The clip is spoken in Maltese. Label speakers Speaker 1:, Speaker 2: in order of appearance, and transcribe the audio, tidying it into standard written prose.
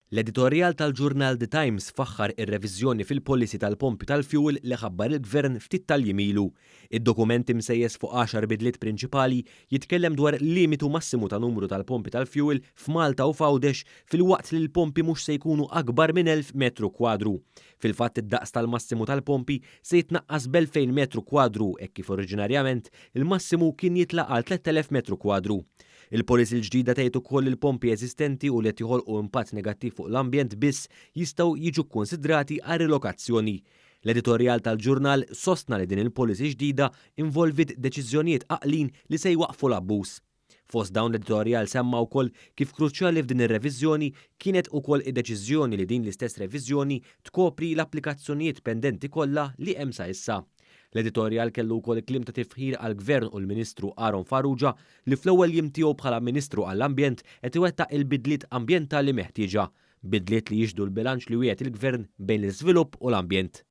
Speaker 1: L-editorjal tal-ġurnal The Times faħħar ir-reviżjoni fil-policy tal-pompi tal-fjuwil li ħabbar il-Gvern ftit tal-jiem ilu. Id-dokument imsejjes fuq għaxar bidliet prinċipali jitkellem dwar limitu massimu ta' numru tal-pompi tal-fjuwil f'Malta u f'Għawdex filwaqt li l-pompi mhux se jkunu akbar minn 1,000 metru kwadru. Fil-fatt id-daqs tal-massimu tal-pompi se jitnaqqas b'2,000 metru kwadru hekk kif oriġinarjament il-massimu kien jitla' għal 3,000 metru kwadru. Il-policy l-ġdida tgħid ukoll li l-pompi eżistenti u li qed joħolqu impatt negattiv fuq l-ambjent biss jistgħu jiġu kkunsidrati għal rilokazzjoni. L-editorjal tal-ġurnal sostna li din il-policy ġdida involviet deċiżjonijiet għaqlin li se jwaqqfu l-abbuż. Fost dawn l-editorjal semma wkoll kif kruċjali f'din ir-reviżjoni kienet ukoll id-deċiżjoni li din l-istess reviżjoni tkopri l-applikazzjonijiet pendenti kollha li hemm sa issa. L-editorjal kellu wkoll kliem ta' tifħir għall-Gvern u l-Ministru Aaron Farrugia li fl-ewwel jiem tiegħu bħala Ministru għall-Ambjent qed iwettaq il-bidliet ambjentali meħtieġa. Bidliet li jixhdu l-bilanċ li wiegħed il-Gvern bejn l-iżvilupp u l-ambjent.